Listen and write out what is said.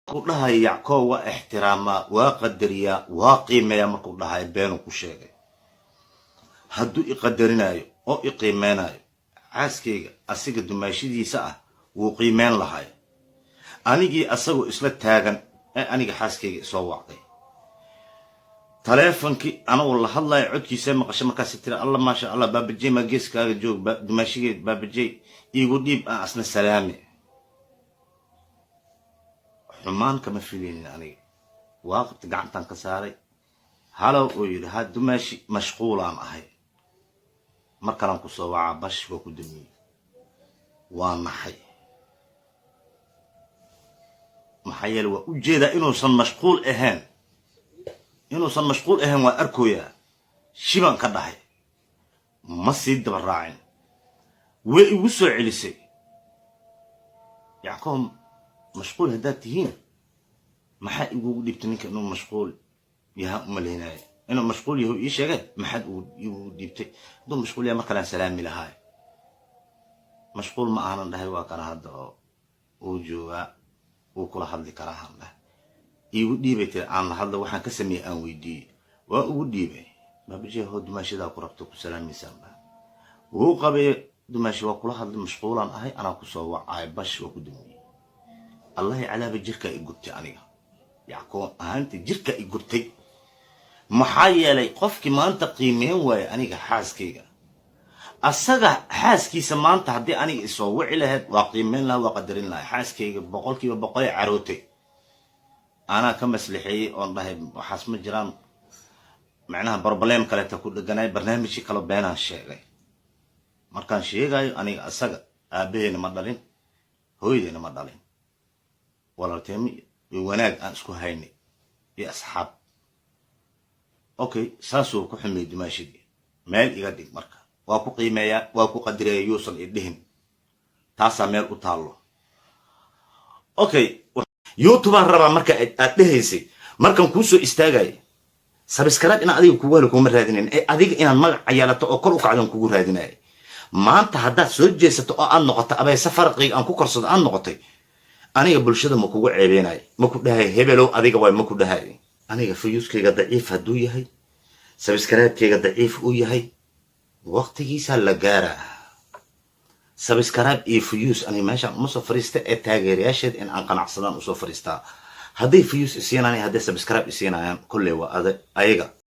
Markuu dhahayo Yacoob waa ixtiraamaa, waa qadariyaa, waa qiimeeyaa, markuu dhahayo beenuu ku sheegay. Hadduu i qadarinayo oo i qiimeynayo, xaaskayga asiga dumaashidiisa ah wuu qiimeyn lahay. Anigii asagoo isla taagan ee aniga xaaskayga isoo wacday, taleefonkii anagoo la hadlayo codkiisa maqasho. Markaasi tiri: "Alla, maasha Allah, Baabajey maa geeskaaga joog? Dumaashigeed Baabajey iigu dhiib, aan asna salaame." Xumaan kama filaynin aniga. Waa qabta, gacantaan ka saaray. "Hello," oo yidhi. "Ha dumaashi, mashquulaan ahay, mar kalaan ku soo wacaa." Bash, waa ku damiyey. Waa naxay, maxaa yeele waa u jeedaa inuusan mashquul ahayn. Inuusan mashquul ahayn waa arkooyaa. Shibaan ka dhahay, ma sii daba raacin. Way igu soo celisay: "Yacqoob, mashquul haddaad tihiin, maxaa igugu dhibtay ninka inuu mashquul yaha umalaynaayo? Inuu mashquul yahu ii sheegay, maxaad igugu dhiibtay? Hadduu mashquul yahay, mar kalean salaami lahaay." "Mashquul ma ahanan," dhahay. "Waa kana hadda oo uu joogaa, wuu kula hadli karaa," han dhahay. "Iigu dhiibay," tiri, "aan la hadla, waxaan ka sameeyey aan weydiiyey." Waa ugu dhiibay. "Baabajee, hoo, dumaashadaa ku rabto, ku salaamaysaan," dhahay. Wuu qabay: "Dumaashi, waa kula hadlay, mashquulaan ahay, anaa kusoo wacaay." Bash, waa ku damiyey. Allahi calaaba, jirkaa i gubtay. Aniga Yackoon ahaanta jirkaa i gubtay, maxaa yeelay qofkii maanta qiimeyn waaya aniga xaaskayga, asaga xaaskiisa maanta haddii aniga isoo wici lahayd, waa qiimeyn lahaa, waa qadarin lahaa. Xaaskayga 100% carootay. Anaa ka maslixeeyey oon dhahay waxaas ma jiraan, macnaha problem kaleeta ku dheganaay, barnaamijkii kalo beenaan sheegay. Markaan sheegayo, aniga asaga aabaheyna ma dhalin, hooyadeyna ma dhalin. Walaalteemo iyo wanaag aan isku haynay iyo asxaab. Okay, saasuu ku xumeeyey dumaashidii. Meel iga dhig marka. "Waa ku qiimeeyaa, waa ku qadireeya," yuusan i dhihin. Taasaa meel u taallo. Okay, YouTubeaan rabaa marka aad dhehaysay, markaan kuu soo istaagaya, subscribe inaan adiga kugu helo kuma raadinayn ee adiga inaad magac yeelato oo kor u kacdan kugu raadinaya. Maanta haddaad soo jeesato oo aad noqoto abayse farqiga aan ku korsado aad noqotay, aniga bulshada ma kugu ceebeynayo, ma ku dhahay "Hebelow, adiga waay," ma ku dhahay. Aniga viewskayga daciif hadduu yahay, subscribekayga daciif uu yahay, waqtigiisaa la gaaraa. Subscribe iyo views aniga meeshaan uma soo fariista ee taageerayaasheed in aan qanacsadaan usoo fariistaa. Hadday views isiinayaan, hadday subscribe isiinayaan, kolley waa ayaga.